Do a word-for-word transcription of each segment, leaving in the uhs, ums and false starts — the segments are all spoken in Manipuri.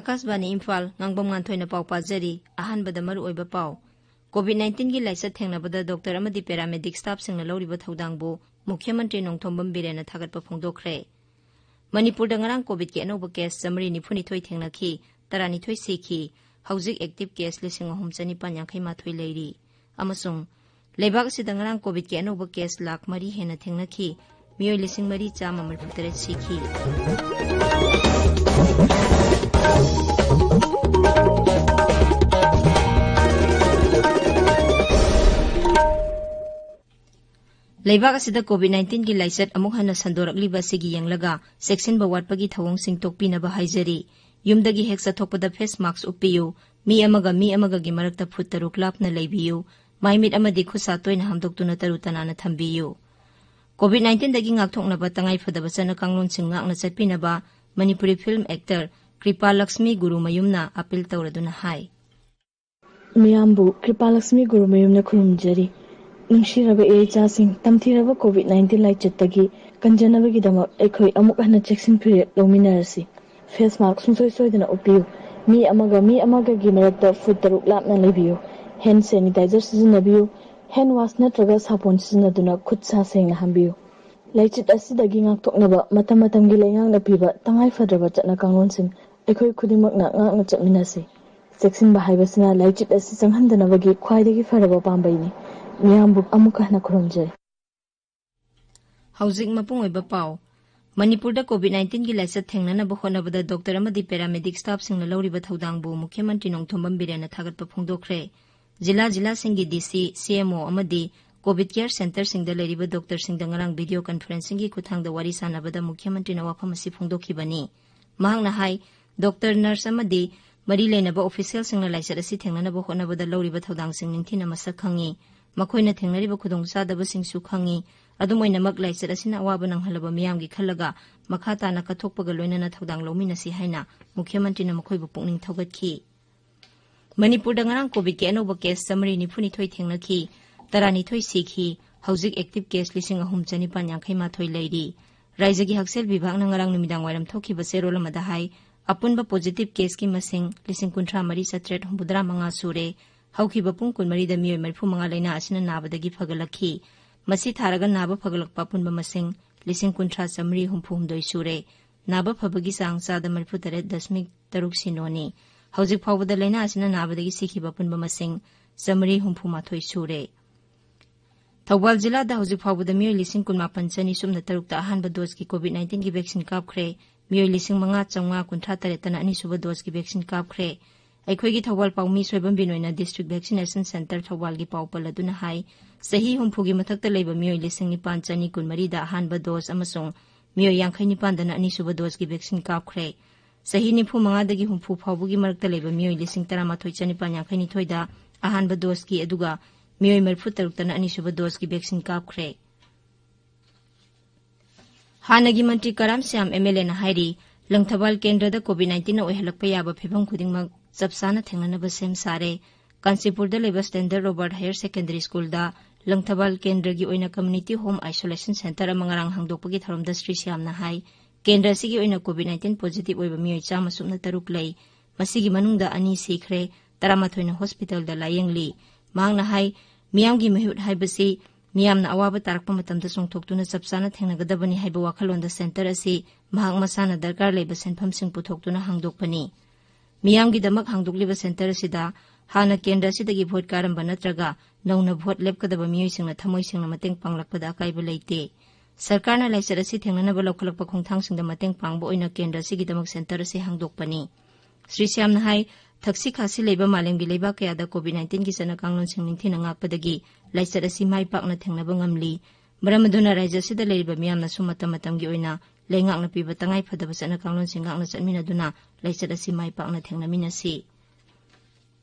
ꯑꯥꯀꯥꯁꯕꯥꯅꯤ ꯏꯝꯐꯥꯜ, ꯉꯥꯡꯕꯝ ꯉꯥꯟꯊꯣꯏꯅ ꯄꯥꯎ ꯄꯥꯖꯔꯤ꯫ ꯑꯍꯥꯟꯕꯗ ꯃꯔꯨꯑꯣꯏꯕ ꯄꯥꯎ꯫ ꯀꯣꯚꯤꯗ ꯅꯥꯏꯟꯇꯤꯟꯒꯤ ꯂꯥꯏꯆꯠ ꯊꯦꯡꯅꯕꯗ ꯗꯣꯛꯇꯔ ꯑꯃꯗꯤ ꯄꯦꯔꯥꯃꯦꯗꯤꯛ ꯁ꯭ꯇꯥꯐꯁꯤꯡꯅ ꯂꯧꯔꯤꯕ ꯊꯧꯗꯥꯡꯕꯨ ꯃꯨꯈ꯭ꯌ ꯃꯟꯇ꯭ꯔꯤ ꯅꯣꯡꯊꯣꯝꯕꯝ ꯕꯤꯔꯦꯟꯅ ꯊꯥꯒꯠꯄ ꯐꯣꯡꯗꯣꯛꯈ꯭ꯔꯦ꯫ ꯃꯅꯤꯄꯨꯔꯗ ꯉꯔꯥꯡ ꯀꯣꯚꯤꯗꯀꯤ ꯑꯅꯧꯕ ꯀꯦꯁ ꯆꯥꯃꯔꯤ ꯅꯤꯐꯨꯅꯤꯊꯣꯏ ꯊꯦꯡꯅꯈꯤ, ꯇꯔꯥꯅꯤꯊꯣꯏ ꯁꯤꯈꯤ꯫ ꯍꯧꯖꯤꯛ ꯑꯦꯛꯇꯤꯚ ꯀꯦꯁ ꯂꯤꯁꯤꯡ ꯑꯍꯨꯝ ꯆꯅꯤꯄꯥꯟ ꯌꯥꯡꯈꯩ ꯃꯥꯊꯣꯏ ꯂꯩꯔꯤ꯫ ꯑꯃꯁꯨꯡ ꯂꯩꯕꯥꯛ ꯑꯁꯤꯗ ꯉꯔꯥꯡ ꯀꯣꯚꯤꯗꯀꯤ ꯑꯅꯧꯕ ꯀꯦꯁ ꯂꯥꯈ ꯃꯔꯤ ꯍꯦꯟꯅ ꯊꯦꯡꯅꯈꯤ, ꯃꯤꯑꯣꯏ ꯂꯤꯁꯤꯡ ꯃꯔꯤ ꯆꯥꯝꯃ ꯃꯔꯤꯐꯨ ꯇꯔꯦꯠ ꯁꯤꯈꯤ꯫ ꯂꯩꯕꯥꯛ ꯑꯁꯤꯗ ꯀꯣꯚꯤꯗ ꯅꯥꯏꯟꯇꯤꯟꯒꯤ ꯂꯥꯏꯆꯠ ꯑꯃꯨꯛ ꯍꯟꯅ ꯁꯟꯗꯣꯔꯛꯂꯤꯕ ꯑꯁꯤꯒꯤ ꯌꯦꯡꯂꯒ ꯆꯦꯛꯁꯤꯟꯕ ꯋꯥꯠꯄꯒꯤ ꯊꯧꯑꯣꯡꯁꯤꯡ ꯇꯣꯛꯄꯤꯅꯕ ꯍꯥꯏꯖꯔꯤ꯫ ꯌꯨꯝꯗꯒꯤ ꯍꯦꯛ ꯆꯠꯊꯣꯛꯄꯗ ꯐꯦꯁ ꯃꯥꯛꯁ ꯎꯞꯄꯤꯌꯨ꯫ ꯃꯤ ꯑꯃꯒ ꯃꯤ ꯑꯃꯒꯒꯤ ꯃꯔꯛꯇ ꯐꯨꯠ ꯇꯔꯨꯛ ꯂꯥꯞꯅ ꯂꯩꯕꯤꯌꯨ꯫ ꯃꯥꯏꯃꯤꯠ ꯑꯃꯗꯤ ꯈꯨꯠꯁꯥ ꯇꯣꯏꯅ ꯍꯥꯝꯗꯣꯛꯇꯨꯅ ꯇꯔꯨ ꯇꯅꯥꯟꯅ ꯊꯝꯕꯤꯌꯨ꯫ ꯀꯣꯚꯤꯗ ꯅꯥꯏꯟꯇꯤꯟꯗꯒꯤ ꯉꯥꯛꯊꯣꯛꯅꯕ ꯇꯉꯥꯏ ꯐꯗꯕ ꯆꯠꯅ ꯀꯥꯡꯂꯣꯟꯁꯤꯡ ꯉꯥꯛꯅ ꯆꯠꯄꯤꯅꯕ ꯃꯅꯤꯄꯨꯔꯤ ꯐꯤꯜꯝ ꯑꯦꯛꯇꯔ ꯀ꯭ꯔꯤꯄꯥ ꯂꯛꯁꯃꯤ ꯒꯨꯔꯨꯃꯌꯨꯝꯅ ꯑꯄꯤꯜ ꯇꯧꯔꯗꯨꯅ ꯍꯥꯏ꯫ ꯃꯤꯌꯥꯝꯕꯨ ꯀ꯭ꯔꯤꯄꯥ ꯂꯛꯁꯃꯤ ꯒꯨꯔꯨꯃꯌꯨꯝꯅ ꯈꯨꯔꯨꯝꯖꯔꯤ꯫ ꯅꯨꯡꯁꯤꯔꯕ ꯏꯆꯥꯁꯤꯡ, ꯇꯝꯊꯤꯔꯕ ꯀꯣꯚꯤꯗ ꯅꯥꯏꯟꯇꯤꯟ ꯂꯥꯏꯆꯠꯇꯒꯤ ꯀꯟꯖꯅꯕꯒꯤꯗꯃꯛ ꯑꯩꯈꯣꯏ ꯑꯃꯨꯛ ꯍꯟꯅ ꯆꯦꯛꯁꯤꯟ ꯐꯤꯔꯦꯞ ꯂꯧꯃꯤꯟꯅꯔꯁꯤ꯫ ꯐꯦꯁ ꯃꯥꯛꯁ ꯁꯨꯡꯁꯣꯏ ꯁꯣꯏꯗꯅ ꯎꯞꯄꯤꯌꯨ꯫ ꯃꯤ ꯑꯃꯒ ꯃꯤ ꯑꯃꯒꯒꯤ ꯃꯔꯛꯇ ꯐꯨꯠ ꯇꯔꯨꯛ ꯂꯥꯞꯅ ꯂꯩꯕꯤꯌꯨ꯫ ꯍꯦꯟ ꯁꯦꯅꯤꯇꯥꯏꯖꯔ ꯁꯤꯖꯤꯟꯅꯕꯤꯌꯨ꯫ ꯍꯦꯟ ꯋꯥꯁ ꯅꯠꯇ꯭ꯔꯒ ꯁꯥꯄꯣꯟ ꯁꯤꯖꯤꯟꯅꯗꯨꯅ ꯈꯨꯠ ꯁꯥ ꯁꯦꯡꯅ ꯍꯥꯝꯕꯤꯌꯨ꯫ ꯂꯥꯏꯆꯠ ꯑꯁꯤꯗꯒꯤ ꯉꯥꯛꯊꯣꯛꯅꯕ ꯃꯇꯝ ꯃꯇꯝꯒꯤ ꯂꯩꯉꯥꯛꯅ ꯄꯤꯕ ꯇꯉꯥꯏ ꯐꯗ꯭ꯔꯕ ꯆꯠꯅ ꯀꯥꯡꯂꯣꯟꯁꯤꯡ ꯑꯩꯈꯣꯏ ꯈꯨꯗꯤꯡꯃꯛꯅ ꯉꯥꯛꯅ ꯆꯠꯃꯤꯟꯅꯁꯤ꯫ ꯆꯦꯛꯁꯤꯟꯕ ꯍꯥꯏꯕꯁꯤꯅ ꯂꯥꯏꯆꯠ ꯑꯁꯤ ꯆꯪꯍꯟꯗꯅꯕꯒꯤ ꯈ꯭ꯋꯥꯏꯗꯒꯤ ꯐꯔꯕ ꯄꯥꯝꯕꯩꯅꯤ꯫ ꯃꯤꯌꯥꯝꯕꯨ ꯑꯃꯨꯛꯀ ꯍꯟꯅ ꯈꯨꯔꯨꯝꯖꯔꯤ꯫ ꯍꯧꯖꯤꯛ ꯃꯄꯨꯡ ꯑꯣꯏꯕ ꯄꯥꯎ꯫ ꯃꯅꯤꯄꯨꯔꯗ ꯀꯣꯚꯤꯗ ꯅꯥꯏꯟꯇꯤꯟꯒꯤ ꯂꯥꯏꯆꯠ ꯊꯦꯡꯅꯅꯕ ꯍꯣꯠꯅꯕꯗ ꯗꯣꯛꯇꯔ ꯑꯃꯗꯤ ꯄꯦꯔꯥꯃꯦꯗꯤꯛ ꯁ꯭ꯇꯥꯐꯁꯤꯡꯅ ꯂꯧꯔꯤꯕ ꯊꯧꯗꯥꯡꯕꯨ ꯃꯨꯈ꯭ꯌ ꯃꯟꯇ꯭ꯔꯤ ꯅꯣꯡꯊꯣꯝꯕꯝ ꯕꯤꯔꯦꯟꯅ ꯊꯥꯒꯠꯄ ꯐꯣꯡꯗꯣꯛꯈ꯭ꯔꯦ꯫ ꯖꯤꯂꯥ ꯖꯤꯂꯥꯁꯤꯡꯒꯤ ꯗꯤ ꯁꯤ, ꯁꯤ ꯑꯦꯝ ꯑꯣ ꯑꯃꯗꯤ ꯀꯣꯚꯤꯗ ꯀꯦꯌꯔ ꯁꯦꯟꯇꯔꯁꯤꯡꯗ ꯂꯩꯔꯤꯕ ꯗꯣꯛꯇꯔꯁꯤꯡꯗ ꯉꯔꯥꯡ ꯚꯤꯗꯤꯑꯣ ꯀꯟꯐꯔꯦꯟꯁꯤꯡꯒꯤ ꯈꯨꯠꯊꯥꯡꯗ ꯋꯥꯔꯤ ꯁꯥꯟꯅꯕꯗ ꯃꯨꯈ꯭ꯌ ꯃꯟꯇ꯭ꯔꯤꯅ ꯋꯥꯐꯝ ꯑꯁꯤ ꯐꯣꯡꯗꯣꯛꯈꯤꯕꯅꯤ꯫ ꯃꯍꯥꯛꯅ ꯍꯥꯏ, ꯗꯣꯛꯇꯔ, ꯅꯔꯁ ꯑꯃꯗꯤ ꯃꯔꯤ ꯂꯩꯅꯕ ꯑꯣꯐꯤꯁꯤꯌꯦꯜꯁꯤꯡꯅ ꯂꯥꯏꯆꯠ ꯑꯁꯤ ꯊꯦꯡꯅꯅꯕ ꯍꯣꯠꯅꯕꯗ ꯂꯧꯔꯤꯕ ꯊꯧꯗꯥꯡꯁꯤꯡ ꯅꯤꯡꯊꯤꯅ ꯃꯁꯛ ꯈꯪꯏ꯫ ꯃꯈꯣꯏꯅ ꯊꯦꯡꯅꯔꯤꯕ ꯈꯨꯗꯣꯡꯆꯥꯗꯕꯁꯤꯡꯁꯨ ꯈꯪꯏ꯫ ꯑꯗꯨꯝ ꯑꯣꯏꯅꯃꯛ, ꯂꯥꯏꯆꯠ ꯑꯁꯤꯅ ꯑꯋꯥꯕ ꯅꯪꯍꯜꯂꯕ ꯃꯤꯌꯥꯝꯒꯤ ꯈꯜꯂꯒ ꯃꯈꯥ ꯇꯥꯅ ꯀꯠꯊꯣꯛꯄꯒ ꯂꯣꯏꯅꯅ ꯊꯧꯗꯥꯡ ꯂꯧꯃꯤꯟꯅꯁꯤ ꯍꯥꯏꯅ ꯃꯨꯈ꯭ꯌ ꯃꯟꯇ꯭ꯔꯤꯅ ꯃꯈꯣꯏꯕꯨ ꯄꯨꯛꯅꯤꯡ ꯊꯧꯒꯠꯈꯤ꯫ ꯃꯅꯤꯄꯨꯔꯗ ꯉꯔꯥꯡ ꯀꯣꯚꯤꯗꯀꯤ ꯑꯅꯧꯕ ꯀꯦꯁ ꯆꯥꯃꯔꯤ ꯅꯤꯐꯨꯅꯤꯊꯣꯏ ꯊꯦꯡꯅꯈꯤ, ꯇꯔꯥꯅꯤꯊꯣꯏ ꯁꯤꯈꯤ꯫ ꯍꯧꯖꯤꯛ ꯑꯦꯛꯇꯤꯚ ꯀꯦꯁ ꯂꯤꯁꯤꯡ ꯑꯍꯨꯝ ꯆꯅꯤꯄꯥꯟ ꯌꯥꯡꯈꯩ ꯃꯥꯊꯣꯏ ꯂꯩꯔꯤ꯫ ꯔꯥꯏꯖ꯭ꯌꯒꯤ ꯍꯛꯁꯦꯜ ꯕꯤꯚꯥꯒꯅ ꯉꯔꯥꯡ ꯅꯨꯃꯤꯗꯥꯡ ꯋꯥꯏꯔꯝ ꯊꯣꯛꯈꯤꯕ ꯆꯦꯔꯣꯜ ꯑꯃꯗ ꯍꯥꯏ, ꯑꯄꯨꯟꯕ positive caseꯀꯤ ꯃꯁꯤꯡ ꯂꯤꯁꯤꯡ ꯀꯨꯟꯊ꯭ꯔꯥ ꯃꯔꯤ ꯆꯥꯇ꯭ꯔꯦꯠ ꯍꯨꯝꯐꯨꯇꯔꯥ ꯃꯉꯥ ꯁꯨꯔꯦ꯫ ꯍꯧꯈꯤꯕ ꯄꯨꯡ ꯀꯨꯟꯃꯔꯤꯗ ꯃꯤꯑꯣꯏ ꯃꯔꯤꯐꯨ ꯃꯉꯥ ꯂꯥꯏꯅꯥ ꯑꯁꯤꯅ ꯅꯥꯕꯗꯒꯤ ꯐꯒꯠꯂꯛꯈꯤ꯫ ꯃꯁꯤ ꯊꯥꯔꯒ ꯅꯥꯕ ꯐꯒꯠꯂꯛꯄ ꯑꯄꯨꯟꯕ ꯃꯁꯤꯡ ꯂꯤꯁꯤꯡ ꯀꯨꯟꯊ꯭ꯔꯥ ꯆꯥꯃꯔꯤ ꯍꯨꯝꯐꯨ ꯍꯨꯝꯗꯣꯏ ꯁꯨꯔꯦ꯫ ꯅꯥꯕ ꯐꯕꯒꯤ ꯆꯥꯡ ꯆꯥꯗ ꯃꯔꯤꯐꯨ ꯇꯔꯦꯠ ꯗꯁꯃꯤꯛ ꯇꯔꯨꯛ ꯁꯤꯅꯣꯅꯤ꯫ ꯍꯧꯖꯤꯛ ꯐꯥꯎꯕꯗ ꯂꯥꯏꯅꯥ ꯑꯁꯤꯅ ꯅꯥꯕꯗꯒꯤ ꯁꯤꯈꯤꯕ ꯑꯄꯨꯟꯕ ꯃꯁꯤꯡ ꯆꯥꯃꯔꯤ ꯍꯨꯝꯐꯨ ꯃꯥꯊꯣꯏ ꯁꯨꯔꯦ꯫ ꯊꯧꯕꯥꯜ ꯖꯤꯂꯥꯗ ꯍꯧꯖꯤꯛ ꯐꯥꯎꯕꯗ ꯃꯤꯑꯣꯏ ꯂꯤꯁꯤꯡ ꯀꯨꯟꯃꯥꯄꯟ ꯆꯅꯤ ꯁꯨꯞꯅ ꯇꯔꯨꯛꯇ ꯑꯍꯥꯟꯕ ꯗꯣꯁꯀꯤ COVID nineteenꯒꯤ vaccine ꯀꯥꯞꯈ꯭ꯔꯦ꯫ ꯃꯤꯑꯣꯏ ꯂꯤꯁꯤꯡ ꯃꯉꯥ ꯆꯥꯃꯉꯥ ꯀꯨꯟꯊ꯭ꯔꯥ ꯇꯔꯦꯠꯇꯅ ꯑꯅꯤꯁꯨꯕ ꯗꯣꯁꯀꯤ vaccine ꯀꯥꯞꯈ꯭ꯔꯦ꯫ ꯑꯩꯈꯣꯏꯒꯤ Thoubal ꯄꯥꯎꯃꯤ Soibam ꯕꯤꯅꯣꯏꯅ District Vaccination Centre ꯊꯧꯕꯥꯜꯒꯤ ꯄꯥꯎ ꯄꯜꯂꯗꯨꯅ ꯍꯥꯏ, ꯆꯍꯤ ꯍꯨꯝꯐꯨꯒꯤ ꯃꯊꯛꯇ ꯂꯩꯕ ꯃꯤꯑꯣꯏ ꯂꯤꯁꯤꯡ ꯅꯤꯄꯥꯟ ꯆꯅꯤ ꯀꯨꯟꯃꯔꯤꯗ ꯑꯍꯥꯟꯕ ꯗꯣꯁ ꯑꯃꯁꯨꯡ ꯃꯤꯑꯣꯏ ꯌꯥꯡꯈꯩ ꯅꯤꯄꯥꯟꯗꯅ ꯑꯅꯤꯁꯨꯕ ꯗꯣꯁꯀꯤ vaccine ꯀꯥꯞꯈ꯭ꯔꯦ꯫ ꯆꯍꯤ ꯅꯤꯐꯨ ꯃꯉꯥꯗꯒꯤ ꯍꯨꯝꯐꯨ ꯐꯥꯎꯕꯒꯤ ꯃꯔꯛꯇ ꯂꯩꯕ ꯃꯤꯑꯣꯏ ꯂꯤꯁꯤꯡ ꯇꯔꯥꯃꯥꯊꯣꯏ ꯆꯅꯤꯄꯥꯟ ꯌꯥꯡꯈꯩ ꯅꯤꯊꯣꯏꯗ ꯑꯍꯥꯟꯕ ꯗꯣꯁꯀꯤ, ꯑꯗꯨꯒ ꯃꯤꯑꯣꯏ ꯃꯔꯤꯐꯨ ꯇꯔꯨꯛꯇꯅ ꯑꯅꯤꯁꯨꯕ ꯗꯣꯁꯀꯤ vaccine ꯀꯥꯞꯈ꯭ꯔꯦ꯫ ꯍꯥꯟꯅꯒꯤ ꯃꯟꯇ꯭ꯔꯤ ꯀꯔꯥꯝ ꯁ꯭ꯌꯥꯝ MLAꯅ ꯍꯥꯏꯔꯤ, ꯂꯪꯊꯕꯥꯜ ꯀꯦꯟꯗ꯭ꯔꯗ COVID nineteenꯅ ꯑꯣꯏꯍꯜꯂꯛꯄ ꯌꯥꯕ ꯐꯤꯚꯝ ꯈꯨꯗꯤꯡꯃꯛ ꯆꯞ ꯆꯥꯅ ꯊꯦꯡꯅꯅꯕ ꯁꯦꯝ ꯁꯥꯔꯦ꯫ ꯀꯥꯟꯆꯤꯄꯨꯔꯗ ꯂꯩꯕ Standard Robert Higher Secondary Schoolꯗ Langthabal ꯀꯦꯟꯗ꯭ꯔꯒꯤ ꯑꯣꯏꯅ community home isolation centre ꯑꯃ ꯉꯔꯥꯡ ꯍꯥꯡꯗꯣꯛꯄꯒꯤ ꯊꯧꯔꯝꯗ ꯁ꯭ꯔꯤ ꯁ꯭ꯌꯥꯝꯅ ꯍꯥꯏ, ꯀꯦꯟꯗ꯭ꯔ ꯑꯁꯤꯒꯤ ꯑꯣꯏꯅ COVID nineteen positive ꯑꯣꯏꯕ ꯃꯤꯑꯣꯏ ꯆꯥꯝꯃ ꯁꯨꯞꯅ ꯇꯔꯨꯛ ꯂꯩ꯫ ꯃꯁꯤꯒꯤ ꯃꯅꯨꯡꯗ ꯑꯅꯤ ꯁꯤꯈ꯭ꯔꯦ, ꯇꯔꯥꯃꯥꯊꯣꯏꯅ hospitalꯗ ꯂꯥꯌꯦꯡꯂꯤ꯫ ꯃꯍꯥꯛꯅ ꯍꯥꯏ, ꯃꯤꯌꯥꯝꯒꯤ ꯃꯤꯍꯨꯠ ꯍꯥꯏꯕꯁꯤ ꯃꯤꯌꯥꯝꯅ ꯑꯋꯥꯕ ꯇꯥꯔꯛꯄ ꯃꯇꯝꯗ ꯆꯣꯡꯊꯣꯛꯇꯨꯅ ꯆꯞ ꯆꯥꯅ ꯊꯦꯡꯅꯒꯗꯕꯅꯤ ꯍꯥꯏꯕ ꯋꯥꯈꯜꯂꯣꯟꯗ centre ꯑꯁꯤ ꯃꯍꯥꯛ ꯃꯁꯥꯅ ꯗꯔꯀꯥꯔ ꯂꯩꯕ ꯁꯦꯟꯐꯝꯁꯤꯡ ꯄꯨꯊꯣꯛꯇꯨꯅ ꯍꯥꯡꯗꯣꯛꯄꯅꯤ꯫ ꯃꯤꯌꯥꯝꯒꯤꯗꯃꯛ ꯍꯥꯡꯗꯣꯛꯂꯤꯕ centre ꯑꯁꯤꯗ ꯍꯥꯟꯅ ꯀꯦꯟꯗ꯭ꯔ ꯑꯁꯤꯗꯒꯤ vote ꯀꯥꯔꯝꯕ ꯅꯠꯇ꯭ꯔꯒ ꯅꯧꯅ vote ꯂꯦꯞꯀꯗꯕ ꯃꯤꯑꯣꯏꯁꯤꯡꯅ ꯊꯃꯣꯏ ꯁꯦꯡꯅ ꯃꯇꯦꯡ ꯄꯥꯡꯂꯛꯄꯗ ꯑꯀꯥꯏꯕ ꯂꯩꯇꯦ꯫ ꯁꯔꯀꯥꯔꯅ ꯂꯥꯏꯆꯠ ꯑꯁꯤ ꯊꯦꯡꯅꯅꯕ ꯂꯧꯈꯠꯂꯛꯄ ꯈꯣꯡꯊꯥꯡꯁꯤꯡꯗ ꯃꯇꯦꯡ ꯄꯥꯡꯕ ꯑꯣꯏꯅ ꯀꯦꯟꯗ꯭ꯔ ꯑꯁꯤꯒꯤꯗꯃꯛ centre ꯑꯁꯤ ꯍꯥꯡꯗꯣꯛꯄꯅꯤ꯫ ꯁ꯭ꯔꯤ ꯁ꯭ꯌꯥꯝꯅ ꯍꯥꯏ, ꯊꯛꯁꯤ ꯈꯥꯁꯤ ꯂꯩꯕ ꯃꯥꯂꯦꯝꯒꯤ ꯂꯩꯕꯥꯛ ꯀꯌꯥꯗ COVID nineteenꯒꯤ ꯆꯠꯅ ꯀꯥꯡꯂꯣꯟꯁꯤꯡ ꯅꯤꯡꯊꯤꯅ ꯉꯥꯛꯄꯗꯒꯤ ꯂꯥꯏꯆꯠ ꯑꯁꯤ ꯃꯥꯏ ꯄꯥꯛꯅ ꯊꯦꯡꯅꯕ ꯉꯝꯂꯤ꯫ ꯃꯔꯝ ꯑꯗꯨꯅ ꯔꯥꯖ꯭ꯌ ꯑꯁꯤꯗ ꯂꯩꯔꯤꯕ ꯃꯤꯌꯥꯝꯅꯁꯨ ꯃꯇꯝ ꯃꯇꯝꯒꯤ ꯑꯣꯏꯅ ꯂꯩꯉꯥꯛꯅ ꯄꯤꯕ ꯇꯉꯥꯏ ꯐꯗꯕ ꯆꯠꯅ ꯀꯥꯡꯂꯣꯟꯁꯤꯡ ꯉꯥꯛꯅ ꯆꯠꯃꯤꯟꯅꯗꯨꯅ ꯂꯥꯏꯆꯠ ꯑꯁꯤ ꯃꯥꯏ ꯄꯥꯛꯅ ꯊꯦꯡꯅꯃꯤꯟꯅꯁꯤ꯫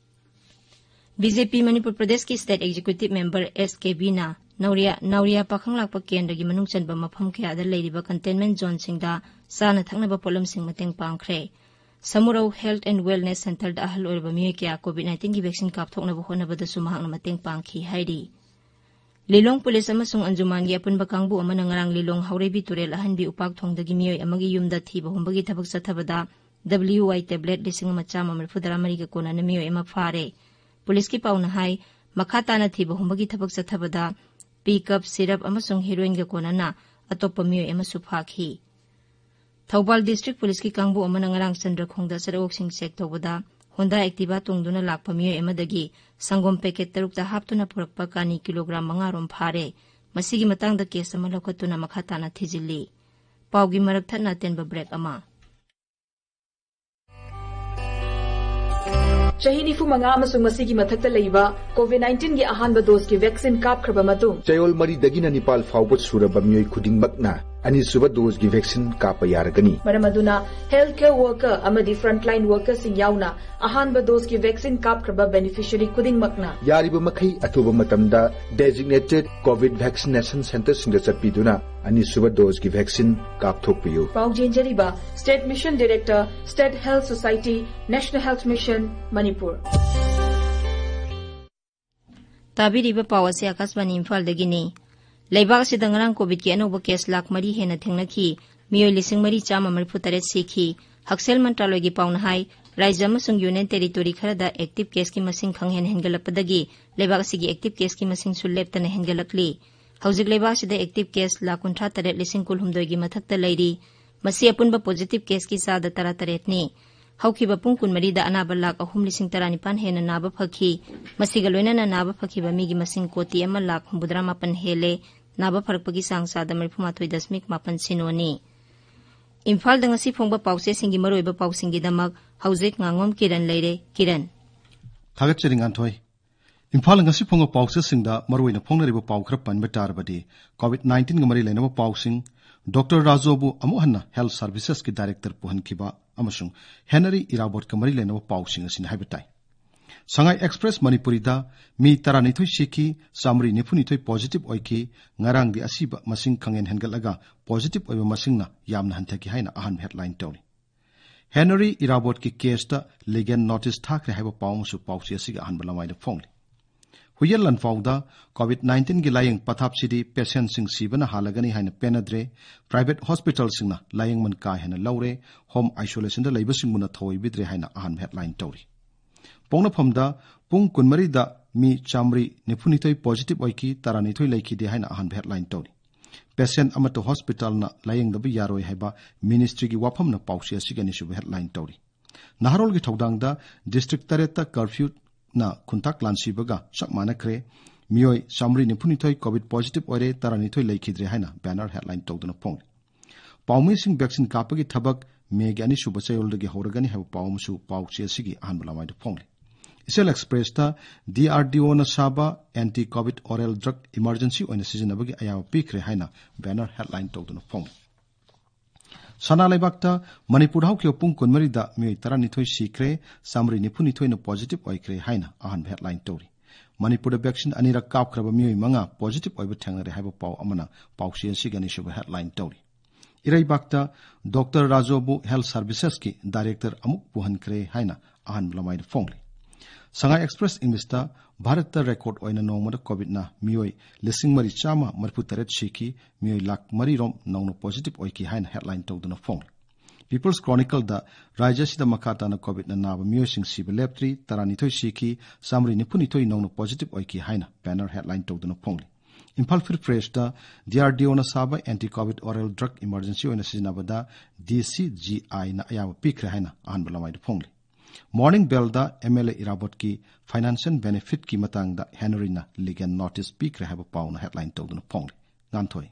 BJP ꯃꯅꯤꯄꯨꯔ ꯄ꯭ꯔꯗꯦꯁꯀꯤ State Executive Member S K Bꯅ ꯅꯧꯔꯤꯌꯥ, ꯅꯧꯔꯤꯌꯥ ꯄꯥꯈꯪ ꯂꯥꯛꯄ ꯀꯦꯟꯗ꯭ꯔꯒꯤ ꯃꯅꯨꯡ ꯆꯟꯕ ꯃꯐꯝ ꯀꯌꯥꯗ ꯂꯩꯔꯤꯕ containment zoneꯁꯤꯡꯗ ꯆꯥꯅ ꯊꯛꯅꯕ ꯄꯣꯠꯂꯝꯁꯤꯡ ꯃꯇꯦꯡ ꯄꯥꯡꯈ꯭ꯔꯦ꯫ ꯁꯃꯨꯔꯧ Health and Wellness Centreꯗ ꯑꯍꯜ ꯑꯣꯏꯔꯕ ꯃꯤꯑꯣꯏ ꯀꯌꯥ COVID nineteenꯒꯤ vaccine ꯀꯥꯞꯊꯣꯛꯅꯕ ꯍꯣꯠꯅꯕꯗꯁꯨ ꯃꯍꯥꯛꯅ ꯃꯇꯦꯡ ꯄꯥꯡꯈꯤ ꯍꯥꯏꯔꯤ꯫ ꯂꯤꯂꯣꯡ ꯄꯨꯂꯤꯁ ꯑꯃꯁꯨꯡ ꯑꯟꯖꯨꯃꯥꯟꯒꯤ ꯑꯄꯨꯟꯕ ꯀꯥꯡꯕꯨ ꯑꯃꯅ ꯉꯔꯥꯡ ꯂꯤꯂꯣꯡ ꯍꯥꯎꯔꯩꯕꯤ ꯇꯨꯔꯦꯜ ꯑꯍꯟꯕꯤ ꯎꯄꯥꯛ ꯊꯣꯡꯗꯒꯤ ꯃꯤꯑꯣꯏ ꯑꯃꯒꯤ ꯌꯨꯝꯗ ꯊꯤꯕ ꯍꯨꯝꯕꯒꯤ ꯊꯕꯛ ꯆꯠꯊꯕꯗ W Y tablet ꯂꯤꯁꯤꯡ ꯑꯃ ꯆꯥꯝꯃ ꯃꯔꯤꯐꯨ ꯇꯔꯥ ꯃꯔꯤꯒ ꯀꯣꯟꯅꯅ ꯃꯤꯑꯣꯏ ꯑꯃ ꯐꯥꯔꯦ꯫ ꯄꯨꯂꯤꯁꯀꯤ ꯄꯥꯎꯅ ꯍꯥꯏ, ꯃꯈꯥ ꯇꯥꯅ ꯊꯤꯕ ꯍꯨꯝꯕꯒꯤ ꯊꯕꯛ ꯆꯠꯊꯕꯗ pickup, syrup ꯑꯃꯁꯨꯡ heroinꯒ ꯀꯣꯟꯅꯅ ꯑꯇꯣꯞꯄ ꯃꯤꯑꯣꯏ ꯑꯃꯁꯨ ꯐꯥꯈꯤ꯫ ꯊꯧꯕꯥꯜ ꯗꯤꯁꯇ꯭ꯔꯤꯛ ꯄꯨꯂꯤꯁꯀꯤ ꯀꯥꯡꯕꯨ ꯑꯃꯅ ꯉꯔꯥꯡ ꯆꯟꯗ꯭ꯔꯈꯣꯡꯗ ꯆꯠꯊꯣꯛꯁꯤꯡ ꯆꯦꯛ ꯇꯧꯕꯗ Honda Activa ꯇꯣꯡꯗꯨꯅ ꯂꯥꯛꯄ ꯃꯤꯑꯣꯏ ꯑꯃꯗꯒꯤ ꯁꯪꯒꯣꯝ ꯄꯦꯀꯦꯠ ꯇꯔꯨꯛꯇ ꯍꯥꯞꯇꯨꯅ ꯄꯨꯔꯛꯄ ꯀꯥꯅꯤ ꯀꯤꯂꯣꯒ꯭ꯔꯥꯝ ꯃꯉꯥ ꯔꯣꯝ ꯐꯥꯔꯦ꯫ ꯃꯁꯤꯒꯤ ꯃꯇꯥꯡꯗ ꯀꯦꯁ ꯑꯃ ꯂꯧꯈꯠꯇꯨꯅ ꯃꯈꯥ ꯇꯥꯅ ꯊꯤꯖꯤꯜꯂꯤ꯫ ꯄꯥꯎꯒꯤ ꯃꯔꯛ ꯊꯠꯅ ꯑꯇꯦꯟꯕ ꯕ꯭ꯔꯦꯛ ꯑꯃ꯫ ꯆꯍꯤ ꯅꯤꯐꯨ ꯃꯉꯥ ꯑꯃꯁꯨꯡ ꯃꯁꯤꯒꯤ ꯃꯊꯛꯇ ꯂꯩꯕ ꯀꯣꯚꯤꯗ ꯅꯥꯏꯟꯇꯤꯟꯒꯤ ꯑꯍꯥꯟꯕ ꯗꯣꯁꯀꯤ ꯚꯦꯛꯁꯤꯟ ꯀꯥꯞꯈ꯭ꯔꯕ ꯃꯇꯨꯡ, ꯆꯌꯣꯜ ꯃꯔꯤꯗꯒꯤꯅ ꯅꯤꯄꯥꯜ ꯐꯥꯎꯕ ꯁꯨꯔꯕ ꯃꯤꯑꯣꯏ ꯈꯨꯗꯤꯡꯃꯛꯅ ꯑꯅꯤꯁꯨꯕ ꯗꯣꯁꯀꯤ ꯚꯦꯛꯁꯤꯟ ꯀꯥꯞꯄ ꯌꯥꯔꯒꯅꯤ꯫ ꯃꯔꯝ ꯑꯗꯨꯅ, health care worker ꯑꯃꯗꯤ frontline workerꯁꯤꯡ ꯌꯥꯎꯅ ꯑꯍꯥꯟꯕ ꯗꯣꯁꯀꯤ ꯚꯦꯛꯁꯤꯟ ꯀꯥꯞꯈ꯭ꯔꯕ beneficiary ꯈꯨꯗꯤꯡꯃꯛꯅ ꯌꯥꯔꯤꯕ ꯃꯈꯩ ꯑꯊꯨꯕ ꯃꯇꯝꯗ designated COVID vaccination centreꯁꯤꯡꯗ ꯆꯠꯄꯤꯗꯨꯅ ꯑꯅꯤꯁꯨꯕ ꯗꯣꯁꯀꯤ ꯚꯦꯛꯁꯤꯟ ꯀꯥꯞꯊꯣꯛꯄꯤꯌꯨ꯫ ꯄꯥꯎ ꯆꯦꯟꯖꯔꯤꯕ State Mission Director, State Health Society, National Health Mission, Manipur. ꯇꯥꯕꯤꯔꯤꯕ ꯄꯥꯎ ꯑꯁꯤ ꯑꯀꯥꯁꯕꯥꯅꯤ ꯏꯝꯐꯥꯜꯗꯒꯤꯅꯤ꯫ ꯂꯩꯕꯥꯛ ꯑꯁꯤꯗ ꯉꯔꯥꯡ ꯀꯣꯚꯤꯗꯀꯤ ꯑꯅꯧꯕ ꯀꯦꯁ ꯂꯥꯈ ꯃꯔꯤ ꯍꯦꯟꯅ ꯊꯦꯡꯅꯈꯤ꯫ ꯃꯤꯑꯣꯏ ꯂꯤꯁꯤꯡ ꯃꯔꯤ ꯆꯥꯝꯃ ꯃꯔꯤꯐꯨ ꯇꯔꯦꯠ ꯁꯤꯈꯤ꯫ ꯍꯛꯁꯦꯜ ꯃꯟꯇ꯭ꯔꯥꯂꯣꯏꯒꯤ ꯄꯥꯎꯅ ꯍꯥꯏ, ꯔꯥꯖ꯭ꯌ ꯑꯃꯁꯨꯡ ꯌꯨꯅꯤꯌꯟ ꯇꯦꯔꯤꯇꯣꯔꯤ ꯈꯔꯗ ꯑꯦꯛꯇꯤꯚ ꯀꯦꯁꯀꯤ ꯃꯁꯤꯡ ꯈꯪꯍꯦꯟ ꯍꯦꯟꯒꯠꯂꯛꯄꯗꯒꯤ ꯂꯩꯕꯥꯛ ꯑꯁꯤꯒꯤ ꯑꯦꯛꯇꯤꯚ ꯀꯦꯁꯀꯤ ꯃꯁꯤꯡꯁꯨ ꯂꯦꯞꯇꯅ ꯍꯦꯟꯒꯠꯂꯛꯂꯤ꯫ ꯍꯧꯖꯤꯛ ꯂꯩꯕꯥꯛ ꯑꯁꯤꯗ ꯑꯦꯛꯇꯤꯚ ꯀꯦꯁ ꯂꯥꯈ ꯀꯨꯟꯊ꯭ꯔꯥ ꯇꯔꯦꯠ ꯂꯤꯁꯤꯡ ꯀꯨꯟꯍꯨꯝꯗꯣꯏꯒꯤ ꯃꯊꯛꯇ ꯂꯩꯔꯤ꯫ ꯃꯁꯤ ꯑꯄꯨꯟꯕ ꯄꯣꯖꯤꯇꯤꯚ ꯀꯦꯁꯀꯤ ꯆꯥꯗ ꯇꯔꯥꯇꯔꯦꯠꯅꯤ꯫ ꯍꯧꯈꯤꯕ ꯄꯨꯡ ꯀꯨꯟꯃꯔꯤꯗ ꯑꯅꯥꯕ ꯂꯥꯈ ꯑꯍꯨꯝ ꯂꯤꯁꯤꯡ ꯇꯔꯥꯅꯤꯄꯥꯟ ꯍꯦꯟꯅ ꯅꯥꯕ ꯐꯈꯤ꯫ ꯃꯁꯤꯒ ꯂꯣꯏꯅꯅ ꯅꯥꯕ ꯐꯈꯤꯕ ꯃꯤꯒꯤ ꯃꯁꯤꯡ ꯀꯣꯇꯤ ꯑꯃ ꯂꯥꯈ ꯍꯨꯝꯐꯨꯇꯔꯥ ꯃꯥꯄꯟ ꯍꯦꯜꯂꯦ꯫ ꯅꯥꯕ ꯐꯔꯛꯄꯒꯤ ꯆꯥꯡ ꯆꯥꯗ ꯃꯔꯤꯐꯨꯃꯥꯊꯣꯏ ꯗꯁꯃꯤꯛ ꯃꯥꯄꯟ ꯁꯤꯅꯣꯅꯤ꯫ ꯏꯝꯐꯥꯜꯗ ꯉꯁꯤ ꯐꯣꯡꯕ ꯄꯥꯎꯆꯦꯁꯤꯡꯒꯤ ꯃꯔꯨꯑꯣꯏꯕ ꯄꯥꯎꯁꯤꯡꯒꯤꯗꯃꯛ ꯍꯧꯖꯤꯛ ꯉꯥꯉꯣꯝ ꯀꯤꯔꯟ ꯂꯩꯔꯦ꯫ ꯀꯤꯔꯟ꯫ ꯊꯥꯒꯠꯆꯔꯤ, ꯉꯥꯟꯊꯣꯏ꯫ ꯏꯝꯐꯥꯜ ꯉꯁꯤ ꯐꯣꯡꯕ ꯄꯥꯎꯆꯦꯁꯤꯡꯗ ꯃꯔꯨꯑꯣꯏꯅ ꯐꯣꯡꯅꯔꯤꯕ ꯄꯥꯎ ꯈꯔ ꯄꯟꯕ ꯇꯥꯔꯕꯗꯤ, ꯀꯣꯚꯤꯗ ꯅꯥꯏꯟꯇꯤꯟꯒ ꯃꯔꯤ ꯂꯩꯅꯕ ꯄꯥꯎꯁꯤꯡ, ꯗꯣꯛꯇꯔ ꯔꯥꯖꯨꯕꯨ ꯑꯃꯨꯛ ꯍꯟꯅ ꯍꯦꯜꯊ ꯁꯔꯚꯤꯁꯦꯁꯀꯤ ꯗꯥꯏꯔꯦꯛꯇꯔ ꯄꯨꯍꯟꯈꯤꯕ ꯑꯃꯁꯨꯡ ꯍꯦꯅꯔꯤ ꯏꯔꯥꯕꯣꯠꯀ ꯃꯔꯤ ꯂꯩꯅꯕ ꯄꯥꯎꯁꯤꯡ ꯑꯁꯤꯅꯤ ꯍꯥꯏꯕ ꯇꯥꯏ꯫ ꯁꯉꯥꯏ ꯑꯦꯛꯁꯄ꯭ꯔꯦꯁ ꯃꯅꯤꯄꯨꯔꯤꯗ ꯃꯤ ꯇꯔꯥꯅꯤꯊꯣꯏ ꯁꯤꯈꯤ, ꯆꯥꯃꯔꯤ ꯅꯤꯐꯨꯅꯤꯊꯣꯏ ꯄꯣꯖꯤꯇꯤꯚ ꯑꯣꯏꯈꯤ꯫ ꯉꯔꯥꯡꯗꯤ ꯑꯁꯤꯕ ꯃꯁꯤꯡ ꯈꯪꯍꯦꯟ ꯍꯦꯟꯒꯠꯂꯒ ꯄꯣꯖꯤꯇꯤꯚ ꯑꯣꯏꯕ ꯃꯁꯤꯡꯅ ꯌꯥꯝꯅ ꯍꯟꯊꯈꯤ ꯍꯥꯏꯅ ꯑꯍꯥꯟꯕ ꯍꯦꯗꯂꯥꯏꯟ ꯇꯧꯔꯤ꯫ ꯍꯦꯅꯔꯤ ꯏꯔꯥꯕꯣꯠꯀꯤ ꯀꯦꯁꯇ ꯂꯤꯒꯦꯜ ꯅꯣꯇꯤꯁ ꯊꯥꯈ꯭ꯔꯦ ꯍꯥꯏꯕ ꯄꯥꯎ ꯑꯃꯁꯨ ꯄꯥꯎꯆꯦ ꯑꯁꯤꯒꯤ ꯑꯍꯥꯟꯕ ꯂꯃꯥꯏꯗ ꯐꯣꯡꯂꯤ꯫ ꯍꯨꯏꯌꯦꯟ ꯂꯥꯟꯐꯥꯎꯗ COVID-19ꯒꯤ ꯂꯥꯌꯦꯡ ꯄꯊꯥꯞꯁꯤꯗꯤ patientꯁꯤꯡ ꯁꯤꯕꯅ ꯍꯥꯜꯂꯒꯅꯤ ꯍꯥꯏꯅ ꯄꯦꯟꯅꯗ꯭ꯔꯦ, private hospitalꯁꯤꯡꯅ ꯂꯥꯌꯦꯡꯃꯟ ꯀꯥ ꯍꯦꯟꯅ ꯂꯧꯔꯦ, home isolationꯗ ꯂꯩꯕꯁꯤꯡꯕꯨꯅ ꯊꯧꯑꯣꯏꯕꯤꯗ꯭ꯔꯦ ꯍꯥꯏꯅ ꯑꯍꯥꯟꯕ headline ꯇꯧꯔꯤ꯫ ꯄꯣꯛꯅꯐꯝꯗ ꯄꯨꯡ ꯀꯨꯟꯃꯔꯤꯗ ꯃꯤ ꯆꯥꯃꯔꯤ ꯅꯤꯐꯨꯅꯤꯊꯣꯏ positive ꯑꯣꯏꯈꯤ, ꯇꯔꯥꯅꯤꯊꯣꯏ ꯂꯩꯈꯤꯗꯦ ꯍꯥꯏꯅ ꯑꯍꯥꯟꯕ headline ꯇꯧꯔꯤ꯫ Patient ꯑꯃꯠꯇ hospitalꯅ ꯂꯥꯌꯦꯡꯗꯕ ꯌꯥꯔꯣꯏ ꯍꯥꯏꯕ ministryꯒꯤ ꯋꯥꯐꯝꯅ ꯄꯥꯎꯆꯦ ꯑꯁꯤꯒꯤ ꯑꯅꯤꯁꯨꯕ headline ꯇꯧꯔꯤ꯫ ꯅꯍꯥꯔꯣꯜꯒꯤ ꯊꯧꯗꯥꯡꯗ district ꯇꯔꯦꯠꯇ curfewꯅ ꯈꯨꯟꯇꯥꯛ ꯂꯥꯟꯁꯤꯕꯒ ꯆꯞ ꯃꯥꯟꯅꯈ꯭ꯔꯦ꯫ ꯃꯤꯑꯣꯏ ꯆꯥꯃꯔꯤ ꯅꯤꯐꯨꯅꯤꯊꯣꯏ COVID positive ꯑꯣꯏꯔꯦ, ꯇꯔꯥꯅꯤꯊꯣꯏ ꯂꯩꯈꯤꯗ꯭ꯔꯦ ꯍꯥꯏꯅ banner headline ꯇꯧꯗꯨꯅ ꯐꯣꯡꯂꯤ꯫ ꯄꯥꯎꯃꯤꯁꯤꯡ vaccine ꯀꯥꯞꯄꯒꯤ ꯊꯕꯛ ꯃꯦꯒꯤ ꯑꯅꯤꯁꯨꯕ ꯆꯌꯣꯜꯗꯒꯤ ꯍꯧꯔꯒꯅꯤ ꯍꯥꯏꯕ ꯄꯥꯎ ꯑꯃꯁꯨ ꯄꯥꯎꯆꯦ ꯑꯁꯤꯒꯤ ꯑꯍꯥꯟꯕ ꯂꯃꯥꯏꯗ ꯐꯣꯡꯂꯤ꯫ Ichil Expressꯇ DRDOꯅ ꯁꯥꯕ anti-COVID oral drug emergency ꯑꯣꯏꯅ ꯁꯤꯖꯤꯟꯅꯕꯒꯤ ꯑꯌꯥꯕ ꯄꯤꯈ꯭ꯔꯦ ꯍꯥꯏꯅ banner headline ꯇꯧꯗꯨꯅ ꯐꯣꯡꯂꯤ꯫ ꯁꯅꯥ ꯂꯩꯕꯥꯛꯇ ꯃꯅꯤꯄꯨꯔꯗ ꯍꯧꯈꯤꯕ ꯄꯨꯡ ꯀꯨꯟꯃꯔꯤꯗ ꯃꯤꯑꯣꯏ ꯇꯔꯥꯅꯤꯊꯣꯏ ꯁꯤꯈ꯭ꯔꯦ, ꯆꯥꯃꯔꯤ ꯅꯤꯐꯨꯅꯤꯊꯣꯏꯅ positive ꯑꯣꯏꯈ꯭ꯔꯦ ꯍꯥꯏꯅ ꯑꯍꯥꯟꯕ headline ꯇꯧꯔꯤ꯫ ꯃꯅꯤꯄꯨꯔꯗ vaccine ꯑꯅꯤꯔꯛ ꯀꯥꯞꯈ꯭ꯔꯕ ꯃꯤꯑꯣꯏ ꯃꯉꯥ positive ꯑꯣꯏꯕ ꯊꯦꯡꯅꯔꯦ ꯍꯥꯏꯕ ꯄꯥꯎ ꯑꯃꯅ ꯄꯥꯎꯆꯦ ꯑꯁꯤꯒꯤ ꯑꯅꯤꯁꯨꯕ headline ꯇꯧꯔꯤ꯫ ꯏꯔꯩꯕꯥꯛꯇ Doctor ꯔꯥꯖꯣꯕꯨ Health Servicesꯀꯤ director ꯑꯃꯨꯛ ꯄꯨꯍꯟꯈ꯭ꯔꯦ ꯍꯥꯏꯅ ꯑꯍꯥꯟꯕ ꯂꯃꯥꯏꯗ ꯐꯣꯡꯂꯤ꯫ Sangai Express Englishꯇ ꯚꯥꯔꯠꯇ record ꯑꯣꯏꯅ ꯅꯣꯡꯃꯗ COVIDꯅ ꯃꯤꯑꯣꯏ ꯂꯤꯁꯤꯡ ꯃꯔꯤ ꯆꯥꯝꯃ ꯃꯔꯤꯐꯨ ꯇꯔꯦꯠ ꯁꯤꯈꯤ, ꯃꯤꯑꯣꯏ ꯂꯥꯈ ꯃꯔꯤ ꯔꯣꯝ ꯅꯧꯅ positive ꯑꯣꯏꯈꯤ ꯍꯥꯏꯅ headline ꯇꯧꯗꯨꯅ ꯐꯣꯡꯂꯤ꯫ People's Chronicleꯗ ꯔꯥꯖ꯭ꯌ ꯑꯁꯤꯗ ꯃꯈꯥ ꯇꯥꯅ COVIDꯅ ꯅꯥꯕ ꯃꯤꯑꯣꯏꯁꯤꯡ ꯁꯤꯕ ꯂꯦꯞꯇ꯭ꯔꯤ, ꯇꯔꯥꯅꯤꯊꯣꯏ ꯁꯤꯈꯤ, ꯆꯥꯃꯔꯤ ꯅꯤꯐꯨꯅꯤꯊꯣꯏ ꯅꯧꯅ positive ꯑꯣꯏꯈꯤ ꯍꯥꯏꯅ banner headline ꯇꯧꯗꯨꯅ ꯐꯣꯡꯂꯤ꯫ Imphal Free Pressꯇ DRDOꯅ ꯁꯥꯕ anti-COVID oral drug emergency ꯑꯣꯏꯅ ꯁꯤꯖꯤꯟꯅꯕꯗ DCGIꯅ ꯑꯌꯥꯕ ꯄꯤꯈ꯭ꯔꯦ ꯍꯥꯏꯅ ꯑꯍꯥꯟꯕ ꯂꯃꯥꯏꯗ ꯐꯣꯡꯂꯤ꯫ Morning Bellꯗ MLA ꯏꯔꯥꯕꯣꯠꯀꯤ financial benefitꯀꯤ ꯃꯇꯥꯡꯗ Henryꯅ legal notice ꯄꯤꯈ꯭ꯔꯦ ꯍꯥꯏꯕ ꯄꯥꯎꯅ headline ꯇꯧꯗꯨꯅ ꯐꯣꯡꯂꯤ꯫ ꯉꯥꯟꯊꯣꯏ꯫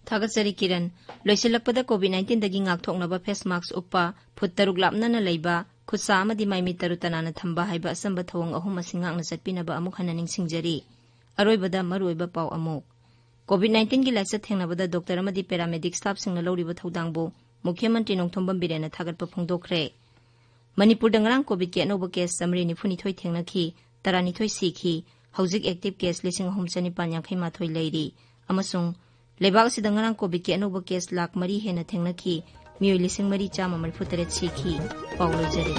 ꯊꯥꯒꯠꯆꯔꯤ ꯀꯤꯔꯟ꯫ ꯂꯣꯏꯁꯤꯜꯂꯛꯄꯗ COVID-19ꯗꯒꯤ ꯉꯥꯛꯊꯣꯛꯅꯕ face mask ꯎꯞꯄ, ꯐꯨꯠ ꯇꯔꯨꯛ ꯂꯥꯞꯅꯅ ꯂꯩꯕ, ꯈꯨꯠꯁꯥ ꯑꯃꯗꯤ ꯃꯥꯏꯃꯤꯠ ꯇꯔꯨ ꯇꯅꯥꯟꯅ ꯊꯝꯕ ꯍꯥꯏꯕ ꯑꯆꯝꯕ ꯊꯧꯑꯣꯡ ꯑꯍꯨꯝ ꯑꯁꯤ ꯉꯥꯛꯅ ꯆꯠꯄꯤꯅꯕ ꯑꯃꯨꯛ ꯍꯟꯅ ꯅꯤꯡꯁꯤꯡꯖꯔꯤ꯫ ꯑꯔꯣꯏꯕꯗ ꯃꯔꯨꯑꯣꯏꯕ ꯄꯥꯎ ꯑꯃꯨꯛ꯫ COVID-19ꯒꯤ ꯂꯥꯏꯆꯠ ꯊꯦꯡꯅꯕꯗ doctor ꯑꯃꯗꯤ paramedic staffꯁꯤꯡꯅ ꯂꯧꯔꯤꯕ ꯊꯧꯗꯥꯡꯕꯨ ꯃꯨꯈ꯭ꯌ ꯃꯟꯇ꯭ꯔꯤ ꯅꯣꯡꯊꯣꯝꯕꯝ ꯕꯤꯔꯦꯟꯅ ꯊꯥꯒꯠꯄ ꯐꯣꯡꯗꯣꯛꯈ꯭ꯔꯦ꯫ ꯃꯅꯤꯄꯨꯔꯗ ꯉꯔꯥꯡ COVIDꯀꯤ ꯑꯅꯧꯕ case ꯆꯥꯃꯔꯤ ꯅꯤꯐꯨꯅꯤꯊꯣꯏ ꯊꯦꯡꯅꯈꯤ, ꯇꯔꯥꯅꯤꯊꯣꯏ ꯁꯤꯈꯤ꯫ ꯍꯧꯖꯤꯛ active case ꯂꯤꯁꯤꯡ ꯑꯍꯨꯝ ꯆꯅꯤꯄꯥꯟ ꯌꯥꯡꯈꯩ ꯃꯥꯊꯣꯏ ꯂꯩꯔꯤ꯫ ꯑꯃꯁꯨꯡ ꯂꯩꯕꯥꯛ ꯑꯁꯤꯗ ꯉꯔꯥꯡ COVIDꯀꯤ ꯑꯅꯧꯕ case ꯂꯥꯈ ꯃꯔꯤ ꯍꯦꯟꯅ ꯊꯦꯡꯅꯈꯤ, ꯃꯤꯑꯣꯏ ꯂꯤꯁꯤꯡ ꯃꯔꯤ ꯆꯥꯝꯃ ꯃꯔꯤꯐꯨ ꯇꯔꯦꯠ ꯁꯤꯈꯤ꯫ ꯄꯥꯎ ꯂꯣꯏꯖꯔꯦ꯫